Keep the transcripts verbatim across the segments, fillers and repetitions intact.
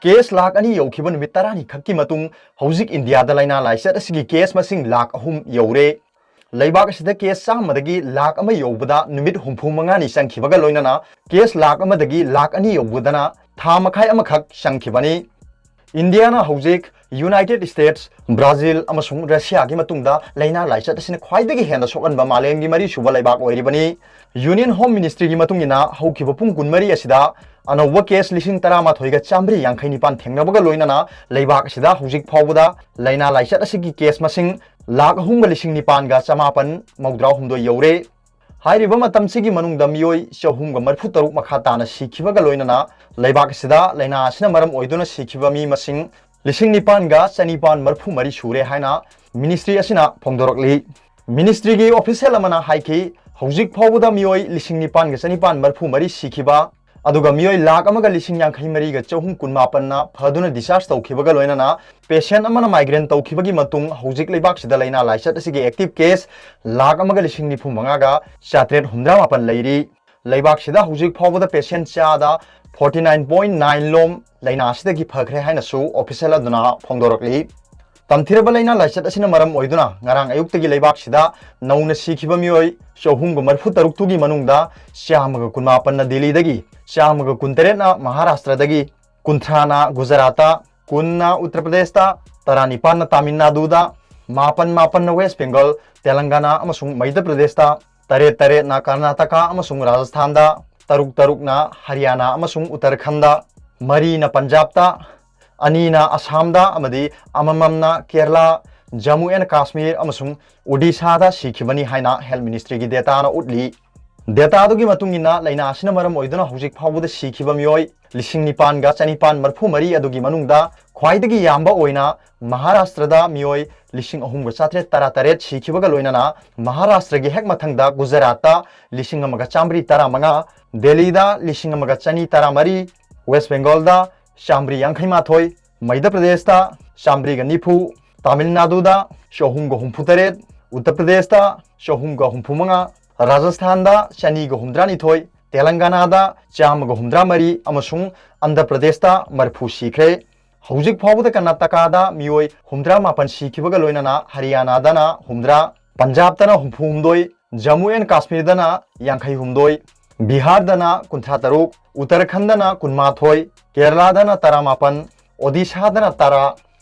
Case lakh ꯑꯅꯤ ꯌꯧꯈꯤꯕ ꯅꯨꯃꯤꯠ ꯇꯔꯥꯅꯤ ꯈꯛꯀꯤ ꯃꯇꯨꯡ ꯍꯧꯖꯤꯛ ꯏꯟꯗꯤꯌꯥꯗ ꯂꯥꯏꯅꯥ ꯂꯥꯏꯆꯠ ꯑꯁꯤꯒꯤ ꯀꯦꯁ ꯃꯁꯤꯡ ꯂꯥꯈ ꯑꯍꯨꯝ ꯌꯧꯔꯦ꯫ ꯂꯩꯕꯥꯛ ꯑꯁꯤꯗ ꯀꯦꯁ ꯆꯥꯝꯃꯗꯒꯤ ꯂꯥꯈ ꯑꯃ ꯌꯧꯕꯗ ꯅꯨꯃꯤꯠ ꯍꯨꯝꯐꯨ ꯃꯉꯥꯅꯤ ꯆꯪꯈꯤꯕꯒ ꯂꯣꯏꯅꯅ ꯀꯦꯁ ꯂꯥꯈ ꯑꯃꯗꯒꯤ ꯂꯥꯈ ꯑꯅꯤ ꯌꯧꯕꯗꯅ ꯊꯥ ꯃꯈꯥꯏ ꯑꯃꯈꯛ ꯆꯪꯈꯤꯕꯅꯤ꯫ ꯏꯟꯗꯤꯌꯥꯅ ꯍꯧꯖꯤꯛ ꯌꯨꯅꯥꯏꯇꯦꯗ ꯁ꯭ꯇꯦꯠꯁ, ꯕ꯭ꯔꯥꯖꯤꯜ ꯑꯃꯁꯨꯡ ꯔꯁꯤꯌꯥꯒꯤ ꯃꯇꯨꯡꯗ ꯂꯥꯏꯅꯥ ꯂꯥꯏꯆꯠ ꯑꯁꯤꯅ ꯈ꯭ꯋꯥꯏꯗꯒꯤ ꯍꯦꯟꯅ ꯁꯣꯛꯍꯟꯕ ꯃꯥꯂꯦꯝꯒꯤ ꯃꯔꯤꯁꯨꯕ ꯂꯩꯕꯥꯛ ꯑꯣꯏꯔꯤꯕꯅꯤ꯫ ꯌꯨꯅꯤꯌꯟ ꯍꯣꯝ ꯃꯤꯅꯤꯁꯇ꯭ꯔꯤꯒꯤ ꯃꯇꯨꯡ ꯏꯟꯅ ꯍꯧꯈꯤꯕ ꯄꯨꯡ ꯀꯨꯟꯃꯔꯤ ꯑꯁꯤꯗ ꯑꯅꯧꯕ ꯀꯦꯁ ꯂꯤꯁꯤꯡ ꯇꯔꯥꯃꯥꯊꯣꯏꯒ ꯆꯥꯝꯃꯔꯤ ꯌꯥꯡꯈꯩ ꯅꯤꯄꯥꯟ ꯊꯦꯡꯅꯕꯒ ꯂꯣꯏꯅꯅ ꯂꯩꯕꯥꯛ ꯑꯁꯤꯗ ꯍꯧꯖꯤꯛ ꯐꯥꯎꯕꯗ ꯂꯥꯏꯅꯥ ꯂꯥꯏꯆꯠ ꯑꯁꯤꯒꯤ ꯀꯦꯁ ꯃꯁꯤꯡ ꯂꯥꯈ ꯑꯍꯨꯝꯒ ꯂꯤꯁꯤꯡ ꯅꯤꯄꯥꯟꯒ ꯆꯃꯥꯄꯟ ꯃꯧꯗ꯭ꯔꯥ ꯍꯨꯝꯗꯣꯏ ꯌꯧꯔꯦ꯫ ꯍꯥꯏꯔꯤꯕ ꯃꯇꯝꯁꯤꯒꯤ ꯃꯅꯨꯡꯗ ꯃꯤꯑꯣꯏ ꯆꯍꯨꯝꯒ ꯃꯔꯤꯐꯨ ꯇꯔꯨꯛ ꯃꯈꯥ ꯇꯥꯅ ꯁꯤꯈꯤꯕꯒ ꯂꯣꯏꯅꯅ ꯂꯩꯕꯥꯛ ꯑꯁꯤꯗ ꯂꯥꯏꯅꯥ ꯑꯁꯤꯅ ꯃꯔꯝ ꯑꯣꯏꯗꯨꯅ ꯁꯤꯈꯤꯕ ꯃꯤ ꯃꯁꯤꯡ ꯂꯤꯁꯤꯡ ꯅꯤꯄꯥꯟꯒ ꯆꯅꯤꯄꯥꯟ ꯃꯔꯤꯐꯨ ꯃꯔꯤ ꯁꯨꯔꯦ ꯍꯥꯏꯅ ꯃꯤꯅꯤꯁꯇ꯭ꯔꯤ ꯑꯁꯤꯅ ꯐꯣꯡꯗꯣꯔꯛꯂꯤ꯫ ꯃꯤꯅꯤꯁꯇ꯭ꯔꯤꯒꯤ ꯑꯣꯐꯤꯁꯤꯌꯦꯜ ꯑꯃꯅ ꯍꯥꯏꯈꯤ, ꯍꯧꯖꯤꯛ ꯐꯥꯎꯕꯗ ꯃꯤꯑꯣꯏ ꯂꯤꯁꯤꯡ ꯅꯤꯄꯥꯟꯒ ꯆꯅꯤꯄꯥꯟ ꯃꯔꯤꯐꯨ ꯃꯔꯤ ꯁꯤꯈꯤꯕ, ꯑꯗꯨꯒ ꯃꯤꯑꯣꯏ ꯂꯥꯈ ꯑꯃꯒ ꯂꯤꯁꯤꯡ ꯌꯥꯡꯈꯩ ꯃꯔꯤꯒ ꯆꯍꯨꯝ ꯀꯨꯟꯃꯥꯄꯟꯅ ꯐꯗꯨꯅ ꯗꯤꯁꯆꯥꯔꯖ ꯇꯧꯈꯤꯕꯒ ꯂꯣꯏꯅꯅ ꯄꯦꯁꯦꯟ ꯑꯃꯅ ꯃꯥꯏꯒ꯭ꯔꯦꯟ ꯇꯧꯈꯤꯕꯒꯤ ꯃꯇꯨꯡ ꯍꯧꯖꯤꯛ ꯂꯩꯕꯥꯛꯁꯤꯗ ꯂꯥꯏꯅꯥ ꯂꯥꯏꯆꯠ ꯑꯁꯤꯒꯤ ꯑꯦꯛꯇꯤꯚ ꯀꯦꯁ ꯂꯥꯈ ꯑꯃꯒ ꯂꯤꯁꯤꯡ ꯅꯤꯐꯨ ꯃꯉꯥꯒ ꯆꯥꯇ꯭ꯔꯦꯠ ꯍꯨꯝꯗ꯭ꯔꯥ ꯃꯥꯄꯟ ꯂꯩꯔꯤ꯫ ꯂꯩꯕꯥꯛꯁꯤꯗ ꯍꯧꯖꯤꯛ ꯐꯥꯎꯕꯗ ꯄꯦꯁꯦꯟ ꯆꯥꯗ ꯐꯣꯔꯇꯤ ꯅꯥꯏꯟ ꯄꯣꯏꯟ ꯅꯥꯏꯟ ꯂꯣꯝ ꯂꯥꯏꯅꯥ ꯑꯁꯤꯗꯒꯤ ꯐꯈ꯭ꯔꯦ ꯍꯥꯏꯅꯁꯨ ꯑꯣꯐꯤꯁꯤꯌꯦꯜ ꯑꯗꯨꯅ ꯐꯣꯡꯗꯣꯔꯛꯂꯤ꯫ ꯇꯝꯊꯤꯔꯕ ꯂꯥꯏꯅꯥ ꯂꯥꯏꯆꯠ ꯑꯁꯤꯅ ꯃꯔꯝ ꯑꯣꯏꯗꯨꯅ ꯉꯔꯥꯡ ꯑꯌꯨꯛꯇꯒꯤ ꯂꯩꯕꯥꯛꯁꯤꯗ ꯅꯧꯅ ꯁꯤꯈꯤꯕ ꯃꯤꯑꯣꯏ ꯆꯍꯨꯝꯒ ꯃꯔꯤꯐꯨ ꯇꯔꯨꯛꯇꯨꯒꯤ ꯃꯅꯨꯡꯗ ꯆꯥꯝꯃꯒ ꯀꯨꯟꯃꯥꯄꯟꯅ ꯗꯦꯜꯂꯤꯗꯒꯤ, ꯆꯥꯝꯃꯒ ꯀꯨꯟꯇꯔꯦꯠꯅ ꯃꯍꯥꯔꯥꯁꯇ꯭ꯔꯗꯒꯤ, ꯀꯨꯟꯊ꯭ꯔꯥꯅ ꯒꯨꯖꯔꯥꯠꯇ, ꯀꯨꯟꯅ ꯎꯠꯇꯔ ꯄ꯭ꯔꯗꯦꯁꯇ, ꯇꯔꯥꯅꯤꯄꯥꯟꯅ ꯇꯥꯃꯤꯜ ꯅꯥꯗꯨꯗ, ꯃꯥꯄꯟ ꯃꯥꯄꯟꯅ ꯋꯦꯁ ꯕꯦꯡꯒꯜ, ꯇꯦꯂꯪꯒꯥꯅꯥ ꯑꯃꯁꯨꯡ ꯃꯩꯙ꯭ꯌ ꯄ꯭ꯔꯗꯦꯁꯇ, ꯇꯔꯦꯠ ꯇꯔꯦꯠꯅ ꯀꯔꯅꯥꯇꯀꯥ ꯑꯃꯁꯨꯡ ꯔꯥꯖꯁꯊꯥꯟꯗ, ꯇꯔꯨꯛ ꯇꯔꯨꯛꯅ ꯍꯔꯤꯌꯥꯅꯥ ꯑꯃꯁꯨꯡ ꯎꯠꯇꯔꯈꯟꯗ, ꯃꯔꯤꯅ ꯄꯟꯖꯥꯕꯇ, ꯑꯅꯤꯅ ꯑꯁꯥꯝꯗ ꯑꯃꯗꯤ ꯑꯃꯃꯝꯅ ꯀꯦꯔꯂꯥ, ꯖꯝꯃꯨ ꯑꯦꯟ ꯀꯥꯁꯃꯤꯔ ꯑꯃꯁꯨꯡ ꯑꯣꯗꯤꯁꯥꯗ ꯁꯤꯈꯤꯕꯅꯤ ꯍꯥꯏꯅ ꯍꯦꯜꯊ ꯃꯤꯅꯤꯁꯇ꯭ꯔꯤꯒꯤ ꯗꯦꯇꯥꯅ ꯎꯠꯂꯤ꯫ ꯗꯦꯇꯥꯗꯨꯒꯤ ꯃꯇꯨꯡ ꯏꯟꯅ ꯂꯥꯏꯅꯥ ꯑꯁꯤꯅ ꯃꯔꯝ ꯑꯣꯏꯗꯨꯅ ꯍꯧꯖꯤꯛ ꯐꯥꯎꯕꯗ ꯁꯤꯈꯤꯕ ꯃꯤꯑꯣꯏ ꯂꯤꯁꯤꯡ ꯅꯤꯄꯥꯟꯒ ꯆꯅꯤꯄꯥꯟ ꯃꯔꯤꯐꯨ ꯃꯔꯤ ꯑꯗꯨꯒꯤ ꯃꯅꯨꯡꯗ ꯈ꯭ꯋꯥꯏꯗꯒꯤ ꯌꯥꯝꯕ ꯑꯣꯏꯅ ꯃꯍꯥꯔꯥꯁꯇ꯭ꯔꯗ ꯃꯤꯑꯣꯏ ꯂꯤꯁꯤꯡ ꯑꯍꯨꯝꯒ ꯆꯥꯇ꯭ꯔꯦꯠ ꯇꯔꯥꯇꯔꯦꯠ ꯁꯤꯈꯤꯕꯒ ꯂꯣꯏꯅꯅ ꯃꯍꯥꯔꯥꯁꯇ꯭ꯔꯒꯤ ꯍꯦꯛ ꯃꯊꯪꯗ ꯒꯨꯖꯔꯥꯠꯇ ꯂꯤꯁꯤꯡ ꯑꯃꯒ ꯆꯥꯝꯃꯔꯤ ꯇꯔꯥꯃꯉꯥ, ꯗꯦꯜꯂꯤꯗ ꯂꯤꯁꯤꯡ ꯑꯃꯒ ꯆꯅꯤ ꯇꯔꯥꯃꯔꯤ, ꯋꯦꯁ ꯕꯦꯡꯒꯣꯜꯗ ꯆꯥꯝꯃꯔꯤ ꯌꯥꯡꯈꯩ ꯃꯥꯊꯣꯏ, ꯃꯩꯙ꯭ꯌ ꯄ꯭ꯔꯗꯦꯁꯇ ꯆꯥꯝꯃꯔꯤꯒ ꯅꯤꯐꯨ, ꯇꯥꯃꯤꯜ ꯅꯥꯗꯨꯗ ꯆꯍꯨꯝꯒ ꯍꯨꯝꯐꯨ ꯇꯔꯦꯠ, ꯎꯠꯇꯔ ꯄ꯭ꯔꯗꯦꯁꯇ ꯆꯍꯨꯝꯒ ꯍꯨꯝꯐꯨ ꯃꯉꯥ, ꯔꯥꯖꯁꯊꯥꯟꯗ ꯆꯅꯤꯒ ꯍꯨꯝꯗ꯭ꯔꯥ ꯅꯤꯊꯣꯏ, ꯇꯦꯂꯪꯒꯥꯅꯥꯗ ꯆꯥꯝꯃꯒ ꯍꯨꯝꯗ꯭ꯔꯥ ꯃꯔꯤ ꯑꯃꯁꯨꯡ ꯑꯟꯙ꯭ꯔ ꯄ꯭ꯔꯗꯦꯁꯇ ꯃꯔꯤꯐꯨ ꯁꯤꯈ꯭ꯔꯦ꯫ ꯍꯧꯖꯤꯛ ꯐꯥꯎꯕꯗ ꯀꯔꯅꯥꯇꯀꯥꯗ ꯃꯤꯑꯣꯏ ꯍꯨꯝꯗ꯭ꯔꯥ ꯃꯥꯄꯟ ꯁꯤꯈꯤꯕꯒ ꯂꯣꯏꯅꯅ ꯍꯔꯤꯌꯥꯅꯥꯗꯅ ꯍꯨꯝꯗ꯭ꯔꯥ, ꯄꯟꯖꯥꯕꯇꯅ ꯍꯨꯝꯐꯨ ꯍꯨꯝꯗꯣꯏ, ꯖꯝꯃꯨ ꯑꯦꯟ ꯀꯥꯁꯃꯤꯔꯗꯅ ꯌꯥꯡꯈꯩ ꯍꯨꯝꯗꯣꯏ, ꯕꯤꯍꯥꯔꯗꯅ ꯀꯨꯟꯊ꯭ꯔꯥ ꯇꯔꯨꯛ, ꯎꯇꯔꯈꯟꯗꯅ ꯀꯨꯟꯃꯥꯊꯣꯏ, ꯀꯦꯔꯂꯥꯗꯅ ꯇꯔꯥꯃꯥꯄꯟ, ꯑꯣꯗꯤꯁꯥꯗꯅ ꯇꯔꯥ,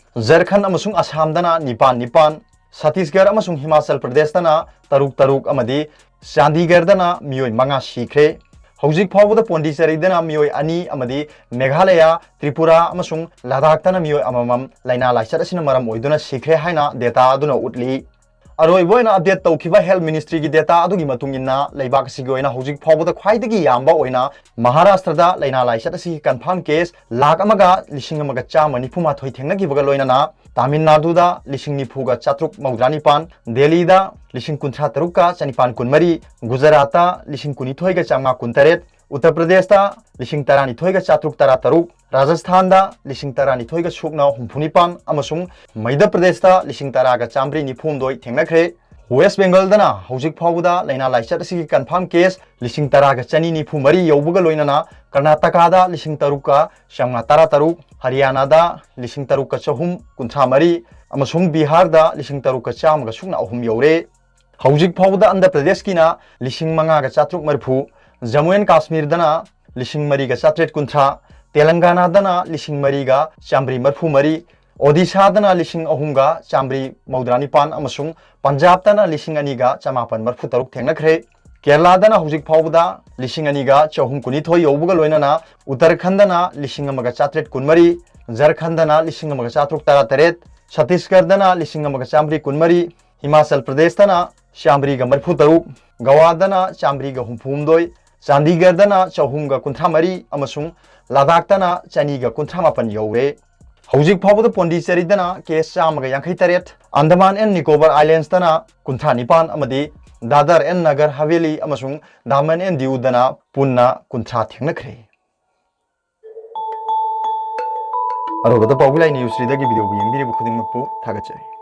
ꯖꯔꯈꯟ ꯑꯃꯁꯨꯡ ꯑꯁꯥꯝꯗꯅ ꯅꯤꯄꯥꯟ ꯅꯤꯄꯥꯟ, ꯁꯠꯇꯤꯁꯒꯔ ꯑꯃꯁꯨꯡ ꯍꯤꯃꯥꯆꯜ ꯄ꯭ꯔꯗꯦꯁꯇꯅ ꯇꯔꯨꯛ ꯇꯔꯨꯛ ꯑꯃꯗꯤ ꯆꯥꯟꯗꯤꯒꯔꯗꯅ ꯃꯤꯑꯣꯏ ꯃꯉꯥ ꯁꯤꯈ꯭ꯔꯦ꯫ ꯍꯧꯖꯤꯛ ꯐꯥꯎꯕꯗ ꯄꯣꯟꯗꯤꯆꯦꯔꯤꯗꯅ ꯃꯤꯑꯣꯏ ꯑꯅꯤ ꯑꯃꯗꯤ ꯃꯦꯘꯥꯂꯌꯥ, ꯇ꯭ꯔꯤꯄꯨꯔꯥ ꯑꯃꯁꯨꯡ ꯂꯗꯥꯈꯇꯅ ꯃꯤꯑꯣꯏ ꯑꯃꯃꯝ ꯂꯥꯏꯅꯥ ꯂꯥꯏꯆꯠ ꯑꯁꯤꯅ ꯃꯔꯝ ꯑꯣꯏꯗꯨꯅ ꯁꯤꯈ꯭ꯔꯦ ꯍꯥꯏꯅ ꯗꯦꯇꯥ ꯑꯗꯨꯅ ꯎꯠꯂꯤ꯫ ꯑꯔꯣꯏꯕ ꯑꯣꯏꯅ ꯑꯞꯗꯦꯠ ꯇꯧꯈꯤꯕ ꯍꯦꯜꯊ ꯃꯤꯅꯤꯁꯇ꯭ꯔꯤꯒꯤ ꯗꯦꯇꯥ ꯑꯗꯨꯒꯤ ꯃꯇꯨꯡ ꯏꯟꯅ, ꯂꯩꯕꯥꯛ ꯑꯁꯤꯒꯤ ꯑꯣꯏꯅ ꯍꯧꯖꯤꯛ ꯐꯥꯎꯕꯗ ꯈ꯭ꯋꯥꯏꯗꯒꯤ ꯌꯥꯝꯕ ꯑꯣꯏꯅ ꯃꯍꯥꯔꯥꯁꯇ꯭ꯔꯗ ꯂꯥꯏꯅꯥ ꯂꯥꯏꯆꯠ ꯑꯁꯤꯒꯤ ꯀꯟꯐꯥꯔꯝ ꯀꯦꯁ ꯂꯥꯈ ꯑꯃꯒ ꯂꯤꯁꯤꯡ ꯑꯃꯒ ꯆꯥꯝꯃ ꯅꯤꯐꯨ ꯃꯥꯊꯣꯏ ꯊꯦꯡꯅꯈꯤꯕꯒ ꯂꯣꯏꯅꯅ, ꯇꯥꯃꯤꯜ ꯅꯥꯗꯨꯗ ꯂꯤꯁꯤꯡ ꯅꯤꯐꯨꯒ ꯆꯥꯇ꯭ꯔꯨꯛ ꯃꯧꯗ꯭ꯔꯥ ꯅꯤꯄꯥꯟ, ꯗꯦꯜꯂꯤꯗ ꯂꯤꯁꯤꯡ ꯀꯨꯟꯊ꯭ꯔꯥ ꯇꯔꯨꯛꯀ ꯆꯅꯤꯄꯥꯟ ꯀꯨꯟꯃꯔꯤ, ꯒꯨꯖꯔꯥꯠꯇ ꯂꯤꯁꯤꯡ ꯀꯨꯟꯅꯤꯊꯣꯏꯒ ꯆꯥꯝꯃꯉꯥ ꯀꯨꯟꯇꯔꯦꯠ, ꯎꯠꯇꯔ ꯄ꯭ꯔꯗꯦꯁꯇ ꯂꯤꯁꯤꯡ ꯇꯔꯥꯅꯤꯊꯣꯏꯒ ꯆꯥꯇ꯭ꯔꯨꯛ ꯇꯔꯥꯇꯔꯨꯛ, ꯔꯥꯖꯁꯊꯥꯟꯗ ꯂꯤꯁꯤꯡ ꯇꯔꯥꯅꯤꯊꯣꯏꯒ ꯁꯨꯞꯅ ꯍꯨꯝꯐꯨꯅꯤꯄꯥꯟ ꯑꯃꯁꯨꯡ ꯃꯩꯙ꯭ꯌ ꯄ꯭ꯔꯗꯦꯁꯇ ꯂꯤꯁꯤꯡ ꯇꯔꯥꯒ ꯆꯥꯝꯃꯔꯤ ꯅꯤꯐꯨꯍꯨꯝꯗꯣꯏ ꯊꯦꯡꯅꯈ꯭ꯔꯦ꯫ ꯋꯦꯁ ꯕꯦꯡꯒꯜꯗꯅ ꯍꯧꯖꯤꯛ ꯐꯥꯎꯕꯗ ꯂꯥꯏꯅꯥ ꯂꯥꯏꯆꯠ ꯑꯁꯤꯒꯤ ꯀꯟꯐꯥꯔꯝ ꯀꯦꯁ ꯂꯤꯁꯤꯡ ꯇꯔꯥꯒ ꯆꯅꯤ ꯅꯤꯐꯨ ꯃꯔꯤ ꯌꯧꯕꯒ ꯂꯣꯏꯅꯅ, ꯀꯔꯅꯥꯇꯀꯥꯗ ꯂꯤꯁꯤꯡ ꯇꯔꯨꯛꯀ ꯆꯥꯝꯃꯉꯥ ꯇꯔꯥꯇꯔꯨꯛ, ꯍꯔꯤꯌꯥꯅꯥꯗ ꯂꯤꯁꯤꯡ ꯇꯔꯨꯛꯀ ꯆꯍꯨꯝ ꯀꯨꯟꯊ꯭ꯔꯥ ꯃꯔꯤ ꯑꯃꯁꯨꯡ ꯕꯤꯍꯥꯔꯗ ꯂꯤꯁꯤꯡ ꯇꯔꯨꯛꯀ ꯆꯥꯝꯃꯒ ꯁꯨꯞꯅ ꯑꯍꯨꯝ ꯌꯧꯔꯦ꯫ ꯍꯧꯖꯤꯛ ꯐꯥꯎꯕꯗ ꯑꯟꯙ꯭ꯔ ꯄ꯭ꯔꯗꯦꯁꯀꯤꯅ ꯂꯤꯁꯤꯡ ꯃꯉꯥꯒ ꯆꯥꯇ꯭ꯔꯨꯛ ꯃꯔꯤꯐꯨ, ꯖꯝꯃꯨ ꯑꯦꯟ ꯀꯥꯁꯃꯤꯔꯗꯅ ꯂꯤꯁꯤꯡ ꯃꯔꯤꯒ ꯆꯥꯇ꯭ꯔꯦꯠ ꯀꯨꯟꯊ꯭ꯔꯥ, ꯇꯦꯂꯪꯒꯥꯅꯥꯗꯅ ꯂꯤꯁꯤꯡ ꯃꯔꯤꯒ ꯆꯥꯝꯃꯔꯤ ꯃꯔꯤꯐꯨ ꯃꯔꯤ, ꯑꯣꯗꯤꯁꯥꯗꯅ ꯂꯤꯁꯤꯡ ꯑꯍꯨꯝꯒ ꯆꯥꯝꯃꯔꯤ ꯃꯧꯗ꯭ꯔꯥ ꯅꯤꯄꯥꯟ ꯑꯃꯁꯨꯡ ꯄꯟꯖꯥꯕꯇꯅ ꯂꯤꯁꯤꯡ ꯑꯅꯤꯒ ꯆꯃꯥꯄꯟ ꯃꯔꯤꯐꯨ ꯇꯔꯨꯛ ꯊꯦꯡꯅꯈ꯭ꯔꯦ꯫ ꯀꯦꯔꯂꯥꯗꯅ ꯍꯧꯖꯤꯛ ꯐꯥꯎꯕꯗ ꯂꯤꯁꯤꯡ ꯑꯅꯤꯒ ꯆꯍꯨꯝ ꯀꯨꯟꯅꯤꯊꯣꯏ ꯌꯧꯕꯒ ꯂꯣꯏꯅꯅ, ꯎꯠꯇꯔꯈꯟꯗꯅ ꯂꯤꯁꯤꯡ ꯑꯃꯒ ꯆꯥꯇ꯭ꯔꯦꯠ ꯀꯨꯟꯃꯔꯤ, ꯖꯔꯈꯟꯗꯅ ꯂꯤꯁꯤꯡ ꯑꯃꯒ ꯆꯥꯇ꯭ꯔꯨꯛ ꯇꯔꯥꯇꯔꯦꯠ, ꯁꯠꯇꯤꯁꯒꯔꯗꯅ ꯂꯤꯁꯤꯡ ꯑꯃꯒ ꯆꯥꯝꯃꯔꯤ ꯀꯨꯟꯃꯔꯤ, ꯍꯤꯃꯥꯆꯜ ꯄ꯭ꯔꯗꯦꯁꯇꯅ ꯆꯥꯝꯃꯔꯤꯒ ꯃꯔꯤꯐꯨ ꯇꯔꯨꯛ, ꯒꯋꯥꯗꯅ ꯆꯥꯝꯃꯔꯤꯒ ꯍꯨꯝꯐꯨ ꯍꯨꯝꯗꯣꯏ, ꯆꯥꯟꯗꯤꯒꯔꯗꯅ ꯆꯍꯨꯝꯒ ꯀꯨꯟꯊ꯭ꯔꯥ ꯃꯔꯤ ꯑꯃꯁꯨꯡ ꯂꯗꯥꯈꯇꯅ ꯆꯅꯤꯒ ꯀꯨꯟꯊ꯭ꯔꯥ ꯃꯥꯄꯟ ꯌꯧꯔꯦ꯫ ꯍꯧꯖꯤꯛ ꯐꯥꯎꯕꯗ ꯄꯣꯟꯗꯤꯆꯦꯔꯤꯗꯅ ꯀꯦꯁ ꯆꯥꯝꯃꯒ ꯌꯥꯡꯈꯩ ꯇꯔꯦꯠ, ꯑꯟꯗꯃꯥꯟ ꯑꯦꯟ ꯅꯤꯀꯣꯕꯔ ꯑꯥꯏꯂꯦꯟꯁꯇꯅ ꯀꯨꯟꯊ꯭ꯔꯥ ꯅꯤꯄꯥꯟ ꯑꯃꯗꯤ ꯗꯥꯗꯔ ꯑꯦꯟ ꯅꯒꯔ ꯍꯥꯕꯦꯂꯤ ꯑꯃꯁꯨꯡ ꯗꯥꯃꯟ ꯑꯦꯟ ꯗꯤꯎꯗꯅ ꯄꯨꯟꯅ ꯀꯨꯟꯊ꯭ꯔꯥ ꯊꯦꯡꯅꯈ꯭ꯔꯦ꯫ ꯑꯔꯣꯏꯕꯗ ꯄꯥꯎꯒꯤ ꯂꯥꯏ ꯅ꯭ꯌꯨꯁ ꯂꯤꯗꯔꯒꯤ ꯚꯤꯗꯤꯑꯣꯕꯨ ꯌꯦꯡꯕꯤꯔꯤꯕ ꯈꯨꯗꯤꯡꯃꯛꯄꯨ ꯊꯥꯒꯠꯆꯔꯤ꯫